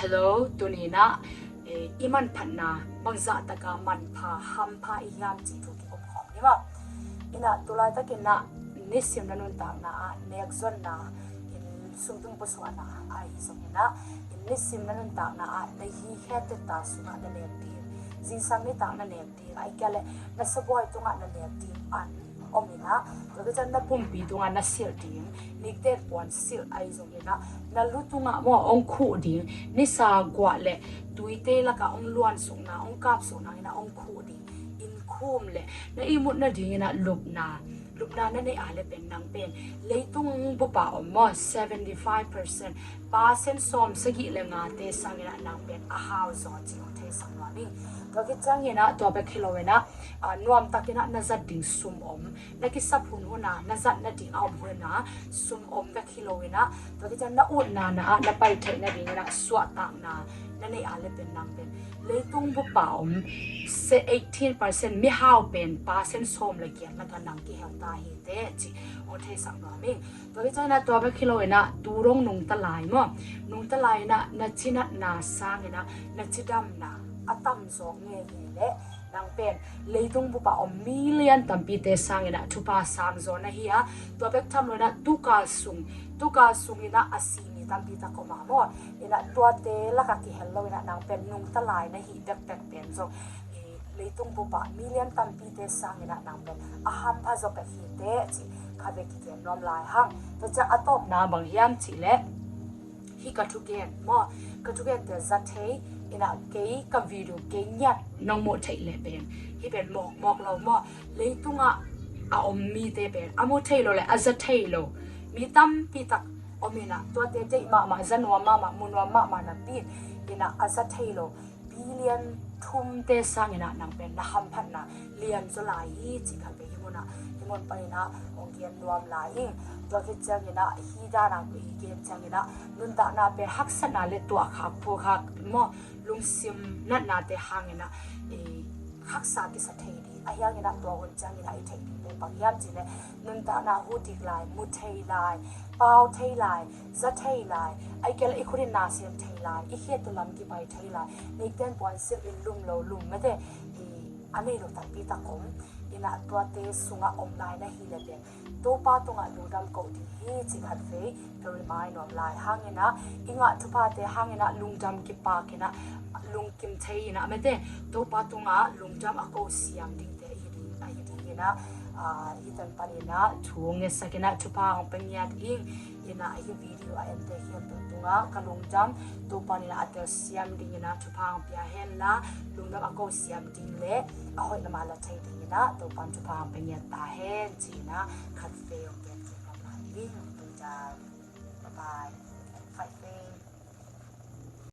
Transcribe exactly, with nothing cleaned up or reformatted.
Hello, tuni in ah, eh, i manphatna bangzah taka manpha hampha i hiam cih thu kikum khawm ni maw. In ah tulaitakin ah nisim na nuntakna ah nekzonna, in sungtung pusuahna ahi zongin ah, in nisim na nuntakna ah na hi khempeuh ta sungah na nek ding, zingsang nitak na nek ding, ahih kei leh na sabuai tungah na nek ding an om in ah, tua khit ciang na pumpi tungah na silh ding, nikten puan silh ahi zongin ah, na lu tungah maw hong khuh ding, nisa guah le tuite lakah hong luansukna, hong kapsukna in ah hong khuh ding, in khum le na ihmut nadingin ah lupna, lupna na neih a leh pen nang pen leitung bup a om maw, seventy five percent, percent sawm sagih le ngate sangin ah nang pen a hau zaw cih hong theisak nuam ing. Tua khit ciangin ah tua bek hi loin ah, ah, nuamtakin ah na zat ding sum om, na kisap hunhun a na zat nading a om hun a sum om bek hi loin ah, tua khit ciang na utna na ah na pai theih nadingin ah suahtakna na neih a leh pen nang pen leitung bup a om se eighteen percent mihau pen percent sawm le giat lakah nang kihel ta hi teh cih hong theisak nuam ing. Tua khit ciangin ah tua bek hi loin ah tu dong nungta lai maw, nungta lai in ah na cinatna sangin ah na cidamna a tamzaw ngeingei leh nang pen leitung bup a om million tampite sangin ah thupha sangzaw na hi a, tua bek tham loin ah tukal sung, tukal sungin ah a si mi tampi tak om a maw. In ah tuate lakah kihel loin ah nang pen nungta lai na hih bekbek pen zong, eh, leitung bup a million tampite sangin ah nang pen a hampha zaw pek hi teh cih khatvei kikem nuam lai hang. Tua ciang a tawpna bang hiam cih leh hih ka thugen maw, ka thugente za thei in ah kei ka video kei ngiat nong muh theih leh pen hih pen mawkmawk lo maw, leitungah a om mite pen a mu thei lo le a za thei lo mi tampi tak om in ah, tuate deih mahmah, za nuam mahmah, mu nuam mahmah napi in ah a za thei lo billion thumte sangin ah nang pen na hamphatna lian zaw lai hi cih khatvei hih munah, hih mun panin ah hong gen nuam lai ing. Tua khit ciangin ah hih dan a i gen ciangin ah nuntakna pen haksatna le tuahkhak phukhak maw, lungsim natnate hangin ah, eh, haksa kisa thei ding. Ahi hangin ah tua hun ciangin ah i theih ding pen bang hiam cih leh nuntakna hu dik lai, mu thei lai, pau thei lai, za thei lai, ahih kei leh i khut in na sem thei lai, i khetu lam kipai thei lai, nikten puan silh in lum lo lum mete, i, a nei lo tampi tak om. In ah tuate sungah om lai na hi leh pen Topa tungah lungdam ko ding hi cih khatvei ka remind nuam lai. Hangin ah i ngah thuphate hangin ah lungdam kipak in ah, lungkim thei in ah mete, Topa tungah lungdam a ko siam dingte i hi ding, a hi ding in ah, ah, hih tan panin ah thu ngetsak in ah thupha hong pia ngiat ing. In ah hih video a ente khempeuh tungah ka lungdam, Topa in ah a telsiam ding in ah thupha hong pia hen la, lungdam a ko siam ding le a hoih lam a la thei ding in ah Topa in thupha hong pia ngiat ta hen ci in ah khatvei hong gen kik nuam lai ing. Lungdam. Bye bye.